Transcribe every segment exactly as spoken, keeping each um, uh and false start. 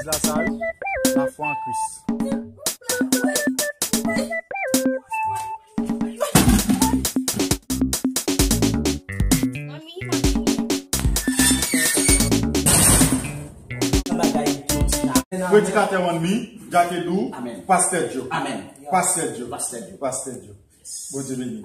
Legliz la sa wi, lafwa an Kris. Predikatè Wanmi, Jack Edou, Pastè Djo. Pastè Djo. Pastè Djo. Bondye beni.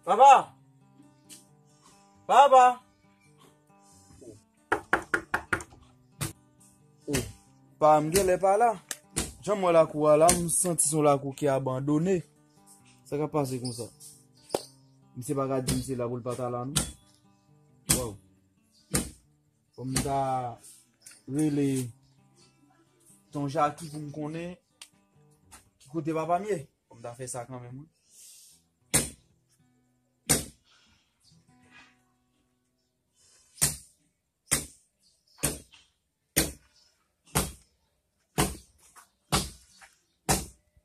Papa! Papa! Oh, pa m genlè pa la. Jan m wè lakou a la, m santi se yon lakou ki abandone. Sa k ap pase konsa? Misye pa ka di misye la pou l pa ta la, non? Waw. Fò m ta rele Ton Jaki pou m konnen ki kote papa m ye. Fò m ta fè sa kanmenm, wi.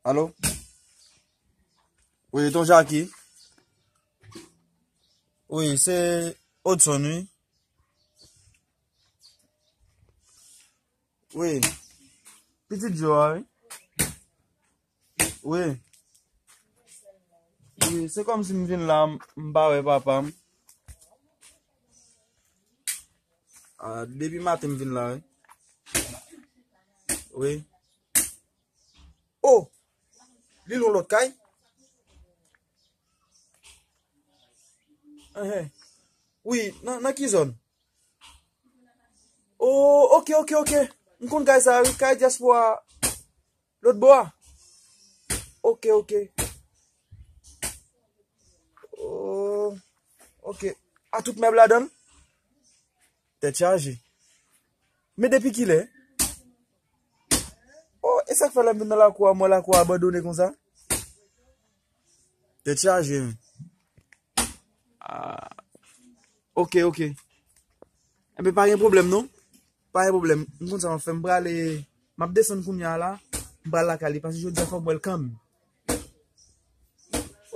Alo? Wi, Ton Jaki. Wi, se Odson, wi. Wi. Pitit Djo a, wi. Wi. Wi, se kòmsi m vin la, m, m pa wè papa m. Ah, depi maten m vin la, wi. Wi. Oh! Li nan lòt kay? Enhen. Wi, nan, nan ki zòn? Oh, ok, ok, ok. M konn kay sa, wi, kay dyaspora. Lòt bò a? Ok, ok. Oh, ok. A tout mèb ladan l? Tèt chaje. Men depi kilè? Oh, e sa k fè lè m vin nan lakou a, m wè lakou a abandone konsa? Tèt chaje, men. Ah. Ok, ok. Enben, pa gen pwoblèm, non. Pa gen pwoblèm. M konn sa m ap fè. M prale, m ap desann kounye a la. M pral lakay li, paske jodi a fò m wè l kanmenm.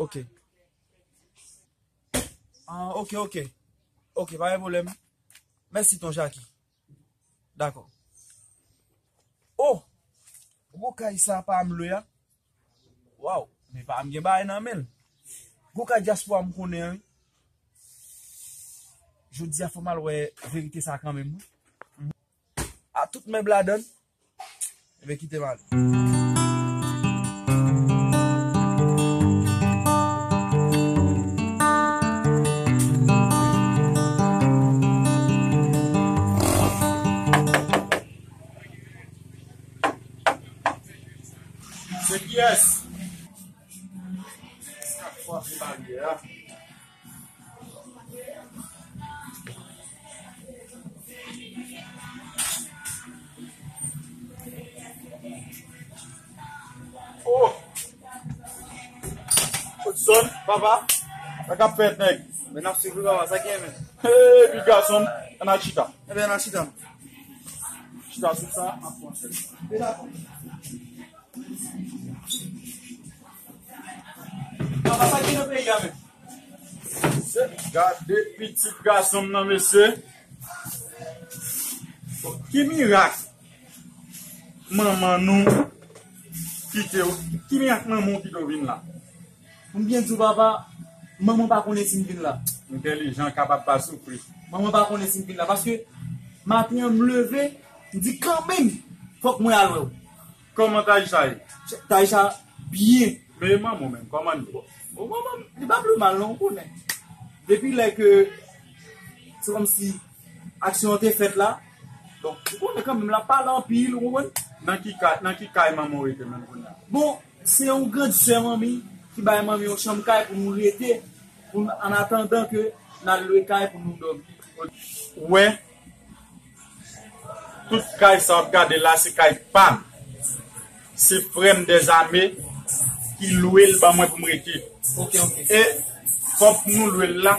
Ok. Ah, ok, ok. Ok, pa gen pwoblèm. Mèsi, Ton Jaki. Dakò. Oh! Gwo kay sa pa m lwe a. Waw, men pa m gen bagay nan men l. Gwo kay dyaspora m konnen an, wi. Jodi a fò m al wè verite sa kanmenm, wi. A tout mèb ladan l. Enben, kite m ale. Se kiyès? Sa k frape baryè a? Oh! Odson, papa, sa k ap fèt, nèg? Men n ap swiv wi, papa, sa gen, men? Hey, big gason, ann al chita. Enben, ann al chita. Chita sou sa, ap pran sèl. Papa, sa gen nan peyi a, men? Se, gade pitit gason m nan, mesye. Ki mirak manman nou Kite w, ki lyen ak manman w ki te w vin la? Pou m byen di w, papa, manman pa konnen si m vin la. Entèlijan, kapab pa soufri. Manman pa konnen si m vin la. Paske maten an, m leve, m di kanmenm, fòk mwen al wè w. Kòman Taïsha ye? Taïsha byen. Men manman w menm, kòman l ye? Bon, manman m, li pa pli mal non, ou konnen. Depi lè ke se kòmsi aksyon an te fèt la, donk, ou konnen kanmenm, l ap pale anpil, ou konprann? Nan ki kay, nan ki kay manman w rete menm kounye a? Bon, se yon grann sè manmi ki bay manmi yon chanm kay pou nou rete, pou n, an atandan ke n al lwe kay pou nou dòmi. Ou wè, tout kay sa w ap gade la, se kay pa m. Se frè m Dèzame ki lwe l ban mwen pou m rete. Ok, ok. E kòb nou lwe l la,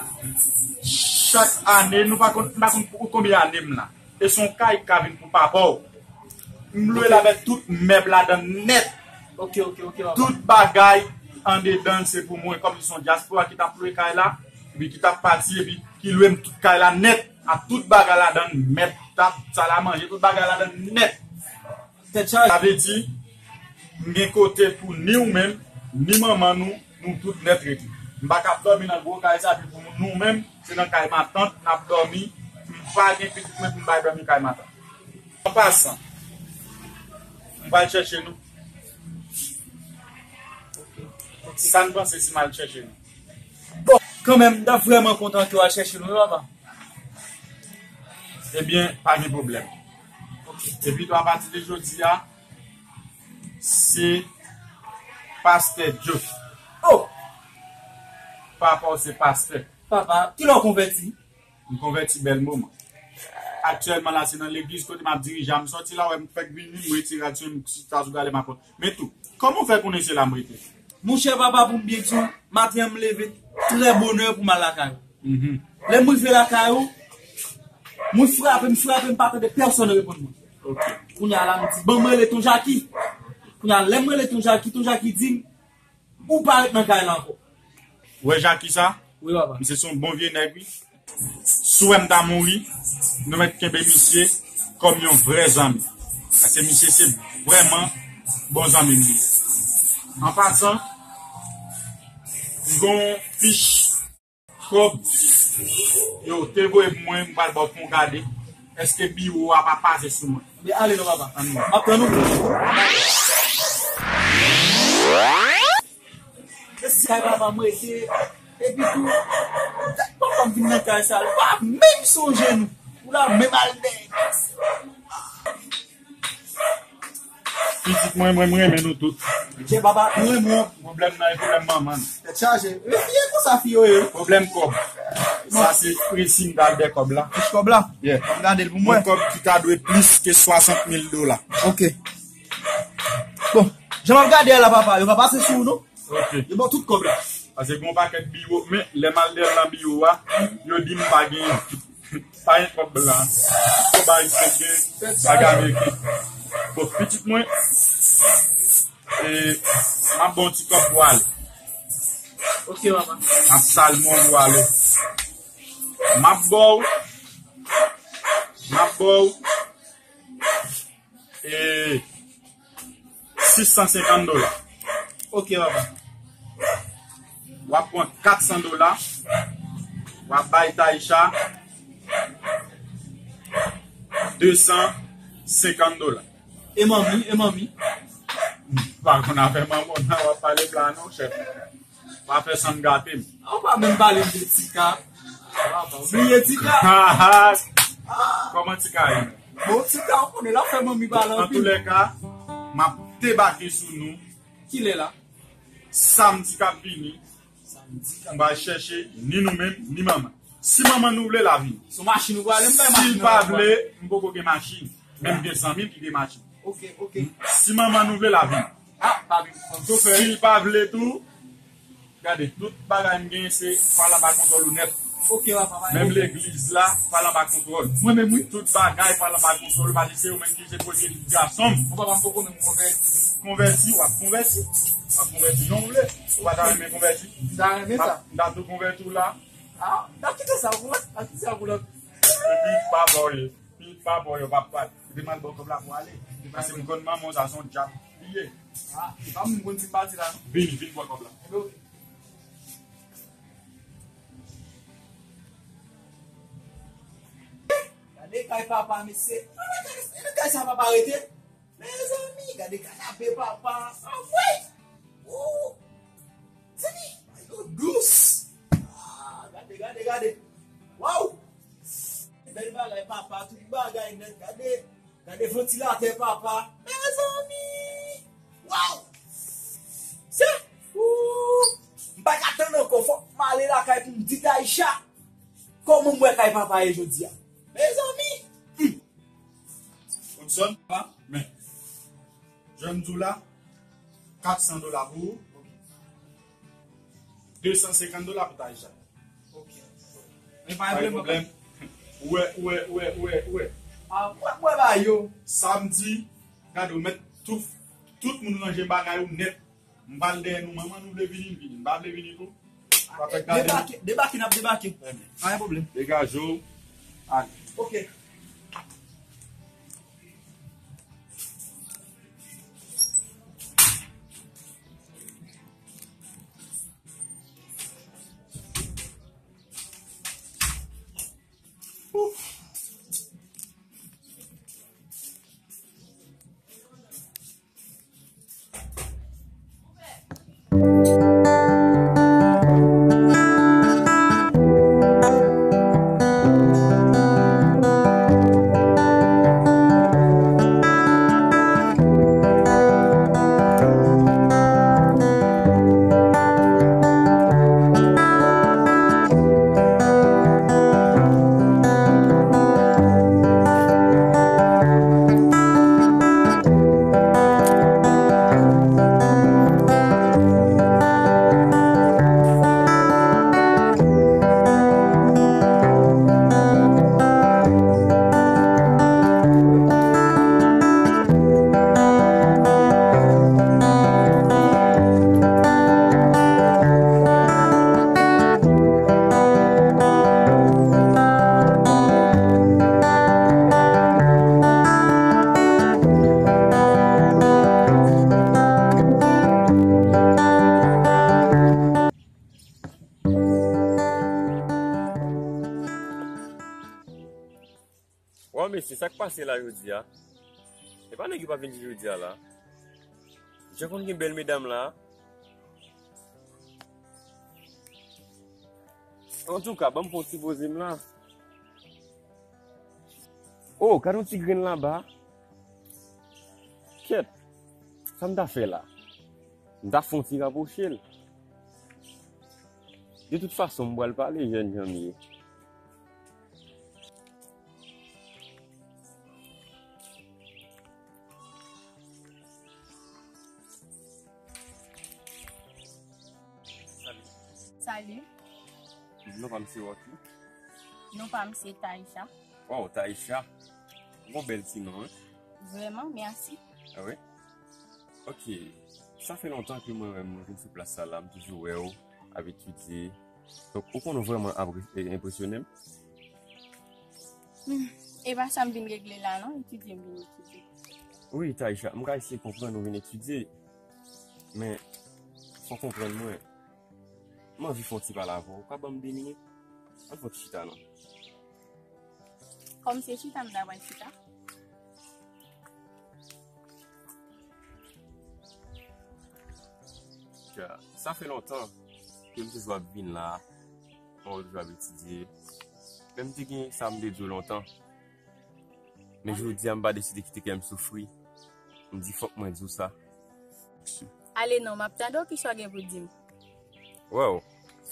chak ane, nou pa konn, m pa konn pou konbyen ane m la. E se yon kay k ka vin pou papa w. M lwe l avèk tout mèb ladan l nèt. Ok, ok, ok, papa. Tout bagay andedan l se pou mwen, kòm se yon dyaspora ki t ap lwe kay la, epi ki t ap pati, epi ki lwe m tout kay la nèt, ak tout bagay ladan l, mèb, tab, sal a manje, tout bagay ladan l nèt. Tèt chaje. Sa vle di, m gen kote pou ni ou menm, ni manman nou, nou tout nèt rete. M pa ka ap dòmi nan gwo kay sa, epi pou nou menm, se nan kay matant n ap dòmi. M pa gen pitit mwen pou m bay dòmi kay matant. An pasan, m pral chèche nou. Sa n panse si m al chèche nou? Bon, kanmenm, m ta vrèman kontan ke w al chèche nou, wi, papa. Ebyen, pa gen pwoblèm. Ok. Epi tou, apati de jodi a, se pastè Djo. Oh! Papa w se pastè. Papa, kilè w konvèti? M konvèti bèl moman. Aktyèlman la, se nan legliz kote m ap dirije a. M sòti la, w wè m fèk vini, m retire rad sou m, m chita sou gade m ap. Men tou, kòman w fè konnen se la m rete? Monchè papa, pou m byen di w, maten an m leve trè bonè pou m al lakay ou. Mhm. Lè m rive lakay ou, mwen frape, m frape, m pa tande pèsonn reponn mwen. Ok. Kounye a la, m di, ban m rele Ton Jaki. Kounye a, lè m rele Ton Jaki, Ton Jaki di m, ou pa ret nan kay la ankò. Ou wè Jaki sa? Wi, papa. Misye se yon bon vye nèg, wi. Si w wè m ta mouri, nou mèt kenbe misye kòm yon vrè zanmi. Paske misye se vrèman bon zanmi m li ye. An pasan, m gon fich kòb yo te voye pou mwen, m pral ba w pou w gade. Èske biwo a pa pase sou mwen? Men ale non, papa. Ann. M ap tann ou. Mesi, kay papa m rete. Epi tou, dat papa m vin nan kay sa, li pa menm sonje nou. Ou la menm al dèyè. Pitit mwen, mwen, m renmen nou tout. Ke papa, nou renmen w. Pwoblèm nan e pwoblèm manman n. Tèt chaje. Men fi e konsa fi yo ye. Pwoblèm kòb. Sa se presi m t al dèyè kòb la. Fich kòb la? Yeah. Gade l pou mwen. Yon kòb ki ta dwe plis ke swasant mil dola. Ok. Bon, jan m ap gade a la, papa, yo pa pase sou ou, non? Ok. Yo ba w tout kòb la. Paske gen yon pakèt biwo, men lè m al dèyè l nan biwo a, yo di m pa gen, pa gen kòb blan. Kòb ayisyen gen, bagay ameriken. Bon, pitit mwen, e, m ap ba w ti kòb pou ale. Ok, papa. M ap salmon pou ale. M ap ba w, m ap ba w, e, sis san senkant dola. Ok, papa. W ap pran kat san dola. W ap bay Taïsha de san senkant dola. E manmi, e manmi? M pa konn afè manman w nan w ap pale pla non, chèf. Pa fè san gate m. Ou pa menm pale m de Tika. Bliye Tika. Kòman Tika ye? Bon, Tika, ou konnen, l ap fè manmi pale anpil. Antoulèka, m ap debake sou nou. Kilè la? Samdi k ap vini. Samdi k ap vini. M va chèche ni nou menm, ni manman. Si manman nou vle, l a vini. Sou machin ou prale, m bay machin. Si l pa vle, m poko gen machin. Men m gen zanmi m ki gen machin. Ok, ok. Si manman nou vle, l a vini. Ah, pa vin pran chofè. Si l pa vle tou, gade, tout bagay m genyen se pral anba kontwòl ou nèt. Ok, papa. Menm legliz la, pral anba kontwòl. Mwen menm, wi. Tout bagay pral anba kontwòl ou, paske se ou menm ki se premye gason m. Bon, papa, m poko menm konvèti. Konvèti, w ap konvèti. W ap konvèti jan w vle. Ou pa ta renmen konvèti? M ta renmen sa. M ta tou konvèti w la. Ah, m ta kite sa pou lòt, m ta kite sa pou lòt. Epi pa ba w ye. Pi pa bò yo p ap pale. Epi m al ba w kòb la pou ale. Paske m konn manman w sa se yon dyab li ye. Ah, e pa moun konn si m pati la. Vin, vin pran kòb la. Ok. Gade kay papa, mesye. Gade kay sa papa rete. Mezanmi, gade kanape papa. Anmwey! Wou! Tini, yo dous. Ah, gade, gade, gade. Waw! Bèl bagay, papa, tout bagay nèt. Gade, gade vantilatè, papa. Mezanmi! Waw! Se, wou! M pa ka tann ankò, fòk m ale lakay pou m di Taïcha kòman m wè kay papa ye jodi a. Mezanmi! Hmm. Hudson, pa, men. Jan m di w la, kat san dola pou ou, de san senkant dola pou Taïcha. Ok. Men pa gen pwoblèm. Ou wè, ou wè, ou wè, ou wè, ou wè. Ah, mwen, mwen ba yo. Samdi, gade, ou mèt tout, tout moun ranje bagay ou nèt. M pral dèyè nou, manman nou vle vini, n vini. N pa vle vini tou. Debake, debake, n ap debake. Pa gen pwoblèm. Degaje w. Ale. Ok. Waw, mesye, sa k pase la jodi a? E pa nèg yo pa vin jodi a la. Jan konn gen bèl medam la. Antouka, ban m fè yon ti poze m la. Oh, gade yon ti grenn laba. Kèt, sa m ta fè la? M ta fè yon ti rapwoche l. De tout fason, m pral pale jèn jan m ye. Salut. Salut. Non pa m se Rocky. Non pa m se Taïcha. Wow, Taïcha. Gon bèl ti non, hein? Vrèman, mèsi. Ah wi? Ok. Sa fè lontan ke mwen menm, mwen vin sou plas sa la, m toujou wè w ap etidye. Donk, ou konn ou vrèman apre-, e, enpresyone m. Hmm, e pa sa m vin regle la, non, etidye m vin etidye. Wi, Taïcha, m ka eseye konprann ou vin etidye, men fò w konprann mwen. M anvi fè yon ti pale avè w. Ou ka ban m de minit? Ann fè yon ti chita, non? Kòm se chita, m ta pral chita. Sa fè lontan ke m toujou ap vin la, mwen toujou ap etidye. Men m te gen sa m te di w lontan. Men jodi a, m pa deside kite kè m soufri. M di fòk mwen di w sa. Ale non, m ap tande w, kisa w gen pou di m? Wow,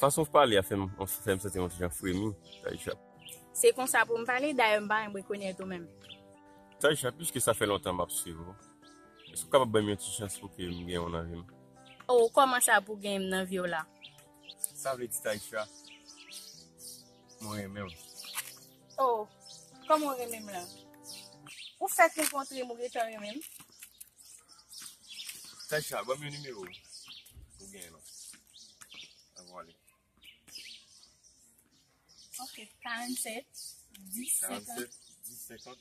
fason w pale a fè m, fè m santi yon ti jan fremi, Taïcha. Se konsa pou m pale, dayè m pa renmen rekonèt ou menm. Taïcha, piske sa fè lontan m ap swiv ou, èske w kapab ban m yon ti chans pou ke m gen w nan vi m? Oh, kòman sa pou gen m nan vi w la? Sa vle di, Taïcha, mwen renmen w. Oh, kòman w renmen m lan? Ou fèk rankontre m, ou gentan renmen m? Taïcha, ban m yon nimewo ou genyen lan. Ann ale. Ok, karannsèt, dis, senkant. Karannsèt, dis, senkant.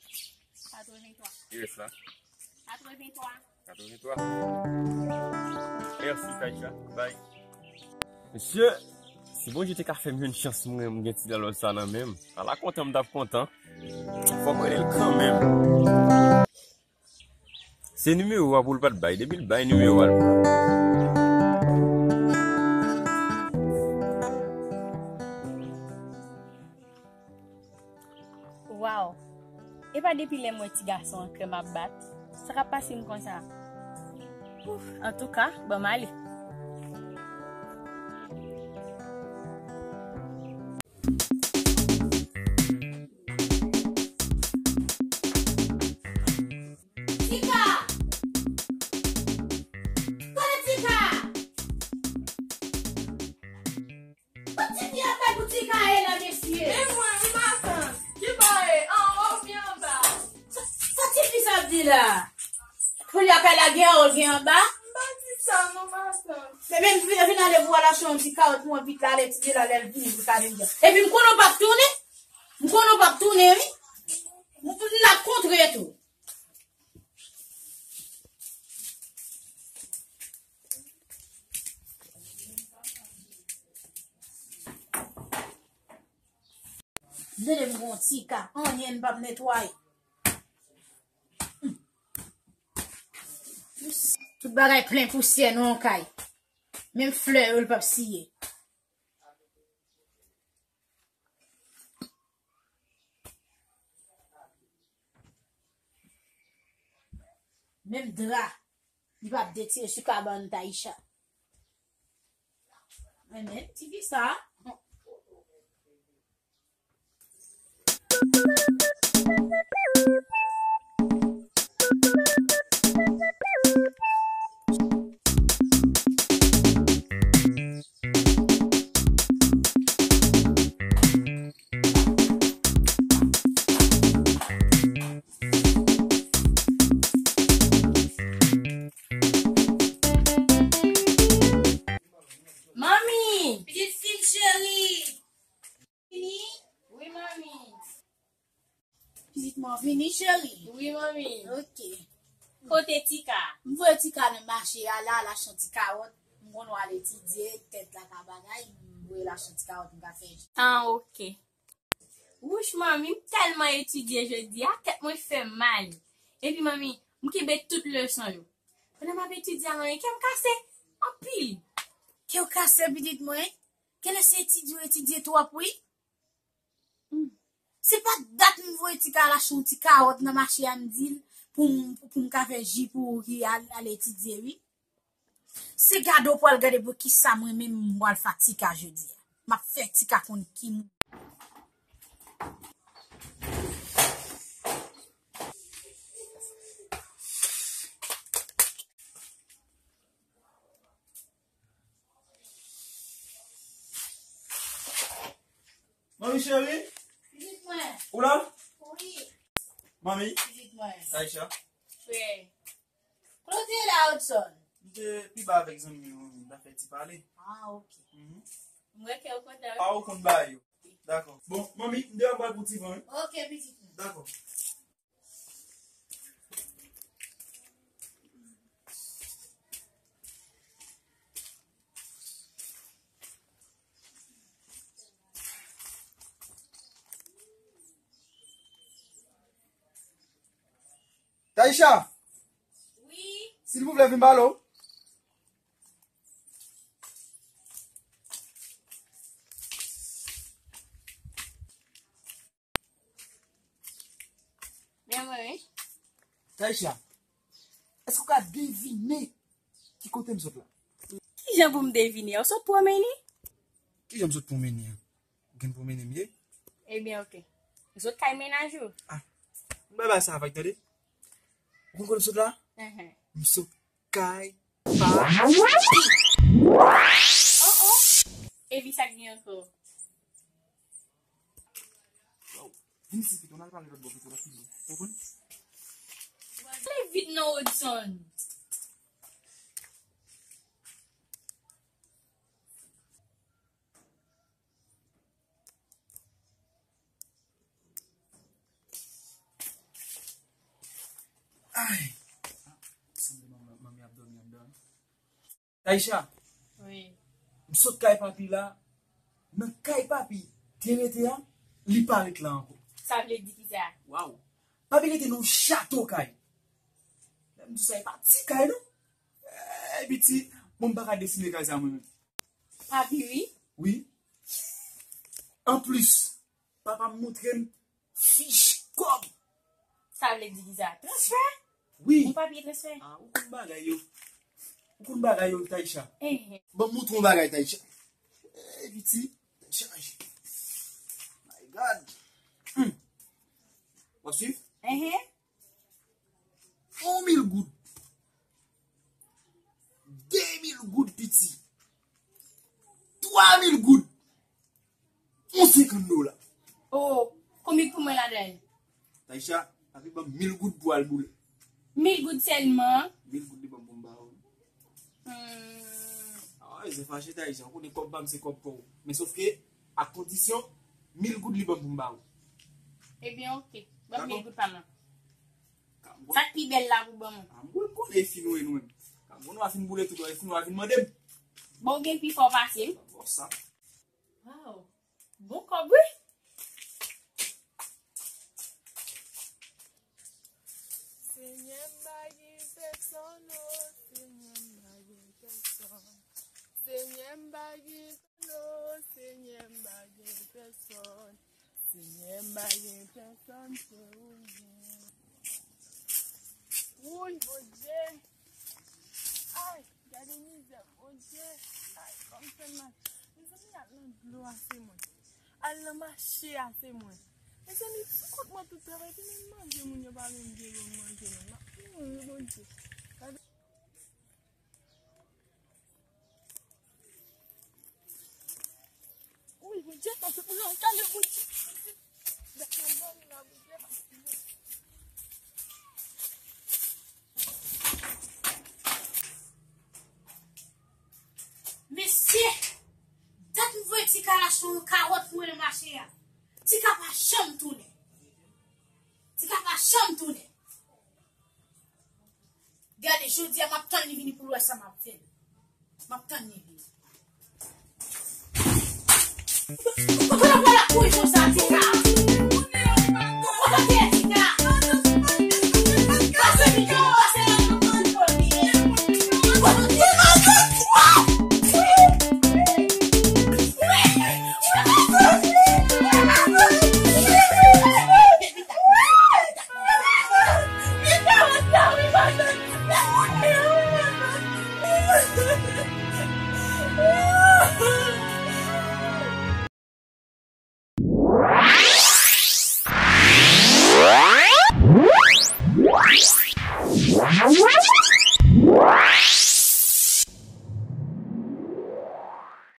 Katrevenntwa. E rès la? Katrevenntwa. Merci, Taïcha. Bye. Mesye, si Bondye te ka fè m jwenn chans mwen, m gen ti lalòt sa nan men m. Ala kontan m t ap kontan. Fòk m rele l kanmenm. Se nimewo a pou l pa t bay. Depi l bay nimewo a, l pran. Waw! E pa depi lè m wè ti gason an kè m ap bat. Sa k ap pase m konsa? Ouf, antouka, ban m ale. Tika! Kote Tika? Kot tifi ap bay pou Tika ye la, mesye? E mwen, wi, matant. Ki bò e? Anwo oubyen anba? Sa, sa tifi sa ap di la? Pou li ap al lage a, ou gen anba? M pa di sa non, matant. Men, men vin, vin ale pou al achte yon ti kawòt pou mwen vit la, ale etidye la, lè l vini pou l ka vin di. Epi m konnen w p ap tounen. M konnen w p ap tounen, wi. M, m, n ap kontre tou. Tande m gon ti ka, anyen m p ap netwaye. Tout bagay plen pousyè nan yon kay. Menm flè yo, l p ap siye. Menm dra, li p ap detire sou kabann Taïcha. Men, men, ti fi sa. Manmi! Pitit fi m cheri! Vini? Wi, manmi. Pitit mwen vini, cheri? Wi, manmi. Ok. Kote Tika? M voye Tika nan mache a la, l achte yon ti kawòt. M konn w al etidye, tèt la ka bagay, m voye l achte yon ti kawòt, m ka fè ji. Ah, ok. Wouch, manmi, m tèlman etidye jodi a, tèt mwen fè m mal. Epi, manmi, m kenbe tout leson yo. Pandan m ap etidye a, manmi, kè m kase anpil. Kè w kase, pitit mwen? Genlè se etidye w etidye twòp, wi. Hmm. Se pa dat m voye Tika al achte yon ti kawòt nan mache a, m di l pou m, pou m ka fè ji pou ou ki al, al etidye, wi. Se gade w pral gade pou kisa mwen menm m pral fè Tika jodi a. M ap fè Tika konn ki moun. Manmi cheri? Pitit mwen. Ou la? Wi. Manmi? Pitit mwen. Taïcha? Frè. Kote w te ye la, Hudson? M te pi ba avèk zanmi m, manmi, m ta fè ti pale. Ah, ok. Mhm. M wè kè w kontan, wi. Ah, ou konn bagay yo. Dakò. Bon, manmi, m deyò m pral pou ti van, wi. Ok, pitit mwen. Dakò. Taïcha! Wi? Silvouplè, vin pale w. Men mwen, wi. Taïcha, èske w ka devine ki kote m sot la? Kijan pou m devine? Ou sot pwomene? Kijan m sot pwomene an? Ou konn pwomene m ye? Ebyen, ok. Ou sot kay mennaj ou? Ah, m bay bay sa avèk, tande. Ou konn kote m sot la? Ehe. M sot kay pa. Oh, oh. Epi sa k gen ankò? Vin isit pito, n al pale lòt bò pito, l ap pi byen. Ou konprann? Ale vit non, Hudson. Ay. Taïcha, wi, m sot kay papi la. Nan kay papi te rete a, li pa ret la ankò. Sa vle di ki sa? Waw. Papi rete nan yon chato kay. Lè m di sa, e pa ti kay non. Eh, piti, bon, m pa ka desine kay sa mwen menm. Papi, wi. Wi. Anplis, papa m montre m fich kòb. Sa vle di ki sa? Transfè? Wi. Yon papye transfè? Ah, ou konn bagay yo. Ou konn bagay yo, Taïcha. Enhen. Bon, montre yon bagay, Taïcha. Eh, piti, chaje. My God. Hmm. W ap swiv? Enhen. Yon mil goud. De mil goud, piti. Twa mil goud. Yon senkant dola. Oh, konbyen pou mwen ladan l? Taïcha, papi ban m mil goud pou al boule. Mil goud sèlman? Mil goud li ban m pou m ba ou. Hmm. Ah, se fache, Taïcha. Ou konnen kòb pa m se kòb pa w. Men sof ke, ak kondisyon, mil goud li ban m pou m ba ou. Ebyen, oke. Ban m mil goud pa m nan. Sa k pi bèl la pou ban mwen. Ah, mwen, m konnen e fi nou ye nou menm. Kan nou a fin boule tout, e fi nou a vin mande m. Bon, ou gen pi fò pase m. Bon, sa. Waw. Bon kòb, wi. Senyè, m pa gen pèsonn, o, Senyè, m pa gen pèsonn. Senyè, m pa gen pèsonn, o, Senyè, m pa gen pèsonn. Senyè, m pa gen pèsonn, se ou menm. Wouy, Bondye. Ay, gade mizè, Bondye. Ay, kòm fè mal. Mezanmi, al nan dlo a, se mwen. Al nan mache a, se mwen. Mezanmi, fout mwen tout travay, ki menm manje moun yo pa menm gen bon manje, menm. M ap mouri, Bondye. Gade. Wi, Bondye, pa fè pou yo kale, Bondye. Mesye, dat m voye ti kal achte yon kawòt pou mwen nan mache a. Ti ka pa janm tounen. Ti ka pa janm tounen. Gade, jodi a m ap tann li vini pou l wè sa m ap fè l. M ap tann li vini. Ou pa pral ap kouri konsa, Tika.